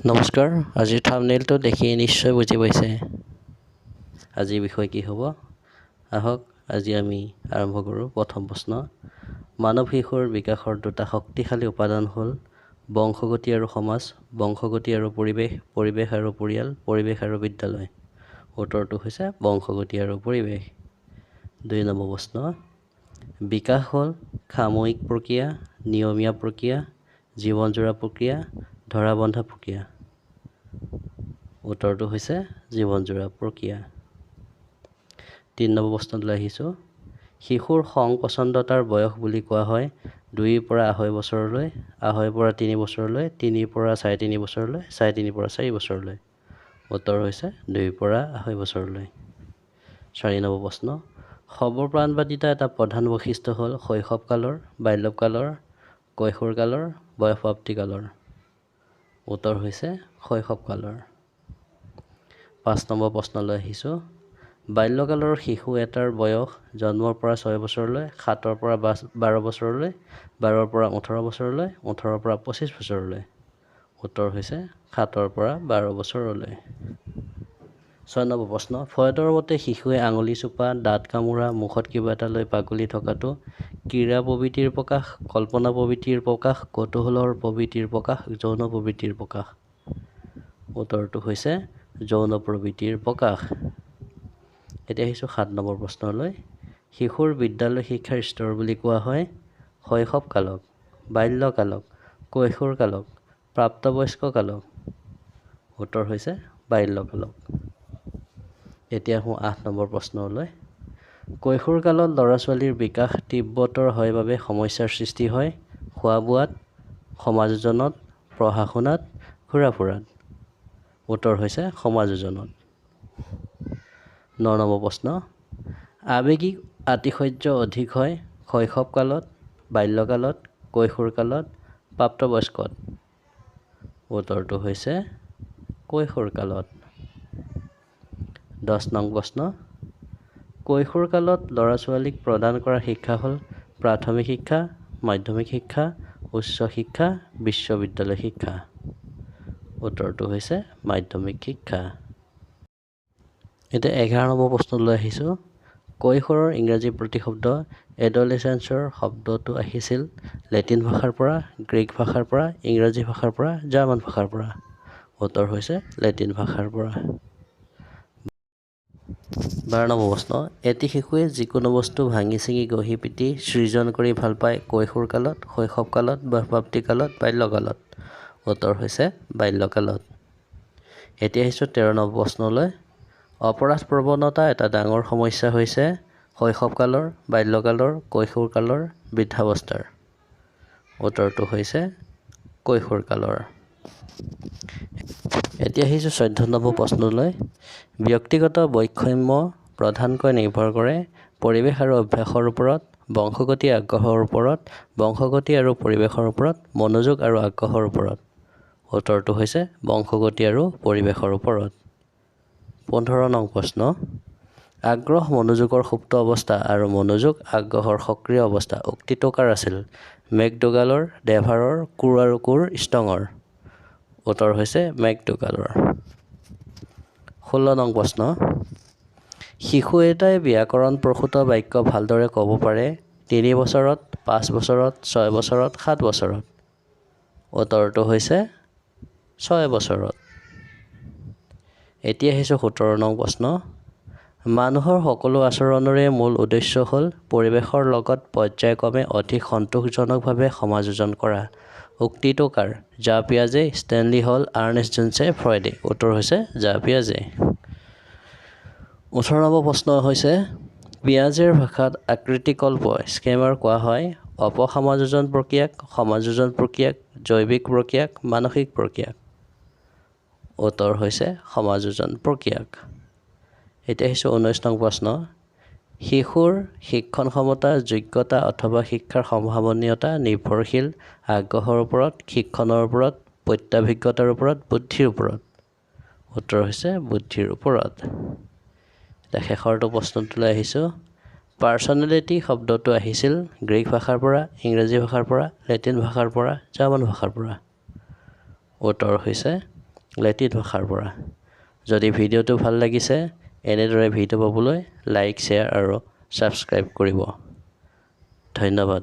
নমস্কাৰ, আজিৰ থাম্বনেইলটো দেখি নিশ্চয় বুজি পাইছে আজিৰ বিষয় কি হ'ব। আহক আজি আমি আৰম্ভ কৰোঁ। প্ৰথম প্ৰশ্ন, মানৱ শিশুৰ বিকাশৰ দুটা শক্তিশালী উপাদান হ'ল বংশগতি আৰু সমাজ, বংশগতি আৰু পৰিৱেশ, পৰিৱেশ আৰু পৰিয়াল, পৰিৱেশ আৰু বিদ্যালয়। উত্তৰটো হৈছে বংশগতি আৰু পৰিৱেশ। দুই নম্বৰ প্ৰশ্ন, বিকাশ হ'ল সাময়িক প্ৰক্ৰিয়া, নিয়মীয়া প্ৰক্ৰিয়া, জীৱনজোৰা প্ৰক্ৰিয়া, ধৰা বন্ধা প্ৰক্ৰিয়া। উত্তৰটো হৈছে জীৱনজোৰা প্ৰক্ৰিয়া। তিনি নম্বৰ প্ৰশ্নটোলৈ আহিছোঁ। শিশুৰ সংপছন্দতাৰ বয়স বুলি কোৱা হয় 2ৰ পৰা 2.5 বছৰলৈ, 2.5 পৰা 3 বছৰলৈ, 3ৰ পৰা 3.5 বছৰলৈ, 3.5 পৰা 4 বছৰলৈ। উত্তৰ হৈছে 2ৰ পৰা 2.5 বছৰলৈ। চাৰি নম্বৰ প্ৰশ্ন, সৰ্বপ্ৰাণবাদিতা এটা প্ৰধান বৈশিষ্ট্য হ'ল শৈশৱকালৰ, বাল্যকালৰ, কৈশোৰকালৰ, বয়ঃপ্ৰাপ্তিকালৰ। উত্তৰ হৈছে শৈশৱকালৰ। পাঁচ নম্বৰ প্ৰশ্নলৈ আহিছোঁ। বাল্যকালৰ শিশু এটাৰ বয়স জন্মৰ পৰা 6 বছৰলৈ, 7ৰ পৰা 12 বছৰলৈ, 12ৰ পৰা 18 বছৰলৈ, 18ৰ পৰা 25 বছৰলৈ। উত্তৰ হৈছে 7ৰ পৰা 12 বছৰলৈ। ছয় নম্বৰ প্ৰশ্ন, ফ্ৰয়ডৰ মতে শিশুৱে আঙুলি চোপা, দাঁত কামোৰা, মুখত কিবা এটা লৈ পাগুলি থকাটো ক্ৰীড়া প্ৰবৃত্তিৰ প্ৰকাশ, কল্পনা প্ৰবৃত্তিৰ প্ৰকাশ, কৌতূহলৰ প্ৰবৃত্তিৰ প্ৰকাশ, যৌন প্ৰবৃত্তিৰ প্ৰকাশ। উত্তৰটো হৈছে যৌন প্ৰবৃত্তিৰ প্ৰকাশ। এতিয়া আহিছোঁ সাত নম্বৰ প্ৰশ্নলৈ। শিশুৰ বিদ্যালয় শিক্ষাৰ স্তৰ বুলি কোৱা হয় শৈশৱকালক, বাল্যকালক, কৈশোৰকালক, প্ৰাপ্তবয়স্ককালক। উত্তৰ হৈছে বাল্যকালক। এতিয়া আহোঁ আঠ নম্বৰ প্ৰশ্নলৈ। কৈশোৰকালত ল'ৰা ছোৱালীৰ বিকাশ তীব্ৰতৰ হয় বাবে সমস্যাৰ সৃষ্টি হয় খোৱা বোৱাত, সমাযোজনত, পঢ়া শুনাত, ঘূৰা ফুৰাত। উত্তৰ হৈছে সমাযোজনত। ন নম্বৰ প্ৰশ্ন, আৱেগিক আতিশয্য অধিক হয় শৈশৱকালত, বাল্যকালত, কৈশোৰকালত, প্ৰাপ্তবয়স্কত। উত্তৰটো হৈছে কৈশোৰকালত। 10 নং প্ৰশ্ন, কৈশোৰকালত ল'ৰা ছোৱালীক প্ৰদান কৰা শিক্ষা হ'ল প্ৰাথমিক শিক্ষা, মাধ্যমিক শিক্ষা, উচ্চ শিক্ষা, বিশ্ববিদ্যালয় শিক্ষা। উত্তৰটো হৈছে মাধ্যমিক শিক্ষা। এতিয়া 11 নম্বৰ প্ৰশ্নলৈ আহিছোঁ। কৈশোৰৰ ইংৰাজী প্ৰতিশব্দ এডলেচেন্সৰ শব্দটো আহিছিল লেটিন ভাষাৰ পৰা, গ্ৰীক ভাষাৰ পৰা, ইংৰাজী ভাষাৰ পৰা, জাৰ্মান ভাষাৰ পৰা। উত্তৰ হৈছে লেটিন ভাষাৰ পৰা। 12 নম্বৰ প্ৰশ্ন, এটি শিশুৱে যিকোনো বস্তু ভাঙি ছিঙি ঘঁহি পিটি সৃজন কৰি ভাল পায় কৈশোৰকালত, শৈশৱকালত, বয়ঃপ্ৰাপ্তিকালত, বাল্যকালত। উত্তৰ হৈছে বাল্যকালত। এতিয়া আহিছোঁ 13 নম্বৰ প্ৰশ্নলৈ। অপৰাধ প্ৰৱণতা এটা ডাঙৰ সমস্যা হৈছে শৈশৱকালৰ, বাল্যকালৰ, কৈশোৰকালৰ, বৃদ্ধাৱস্থাৰ। উত্তৰটো হৈছে কৈশোৰকালৰ। এতিয়া আহিছোঁ 14 নম্বৰ প্ৰশ্নলৈ। ব্যক্তিগত বৈষম্য প্ৰধানকৈ নিৰ্ভৰ কৰে পৰিৱেশ আৰু অভ্যাসৰ ওপৰত, বংশগতি আগ্ৰহৰ ওপৰত, বংশগতি আৰু পৰিৱেশৰ ওপৰত, মনোযোগ আৰু আগ্ৰহৰ ওপৰত। উত্তৰটো হৈছে বংশগতি আৰু পৰিৱেশৰ ওপৰত। 15 নং প্ৰশ্ন, আগ্ৰহ মনোযোগৰ সুপ্ত অৱস্থা আৰু মনোযোগ আগ্ৰহৰ সক্ৰিয় অৱস্থা উক্তিটো কাৰ আছিল? মেকডুগালৰ, ডেভাৰৰ, কুৰ আৰু কুৰ, ষ্ট্ৰঙৰ। উত্তৰ হৈছে মেকডুগালৰ। 16 নং প্ৰশ্ন, শিশু এটাই ব্যাকৰণ প্ৰসূত বাক্য ভালদৰে ক'ব পাৰে 3 বছৰত, 5 বছৰত, 6 বছৰত, 7 বছৰত। উত্তৰটো হৈছে 6 বছৰত। এতিয়া আহিছোঁ 17 নং প্ৰশ্ন, মানুহৰ সকলো আচৰণৰে মূল উদ্দেশ্য হ'ল পৰিৱেশৰ লগত পৰ্যায়ক্ৰমে অধিক সন্তোষজনকভাৱে সমাযোজন কৰা। উক্তিটো কাৰ? জা পিয়াজে, ষ্টেনলি হল, আৰ্নেষ্ট জোনছে, ফ্ৰয়ডে। উত্তৰ হৈছে জা পিয়াজে। 18 নম্বৰ প্ৰশ্ন হৈছে পিয়াজেৰ ভাষাত আকৃতিকল্প স্কেমাৰ কোৱা হয় অপসমাযোজন প্ৰক্ৰিয়াক, সমাযোজন প্ৰক্ৰিয়াক, জৈৱিক প্ৰক্ৰিয়াক, মানসিক প্ৰক্ৰিয়াক। উত্তৰ হৈছে সমাযোজন প্ৰক্ৰিয়াক। এতিয়া আহিছোঁ 19 নং প্ৰশ্ন, শিশুৰ শিক্ষণ ক্ষমতা, যোগ্যতা অথবা শিক্ষাৰ সম্ভাৱনীয়তা নিৰ্ভৰশীল আগ্ৰহৰ ওপৰত, শিক্ষণৰ ওপৰত, প্ৰত্যাভিজ্ঞতাৰ ওপৰত, বুদ্ধিৰ ওপৰত। উত্তৰ হৈছে বুদ্ধিৰ ওপৰত। এতিয়া শেষৰটো প্ৰশ্নটোলৈ আহিছোঁ। পাৰ্চনেলিটি শব্দটো আহিছিল গ্ৰীক ভাষাৰ পৰা, ইংৰাজী ভাষাৰ পৰা, লেটিন ভাষাৰ পৰা, জাৰ্মান ভাষাৰ পৰা। উত্তৰ হৈছে লেটিন ভাষাৰ পৰা। যদি ভিডিঅ'টো ভাল লাগিছে, এনেদৰে ভিডিঅ' পাবলৈ লাইক, শ্বেয়াৰ আৰু ছাবস্ক্ৰাইব কৰিব। ধন্যবাদ।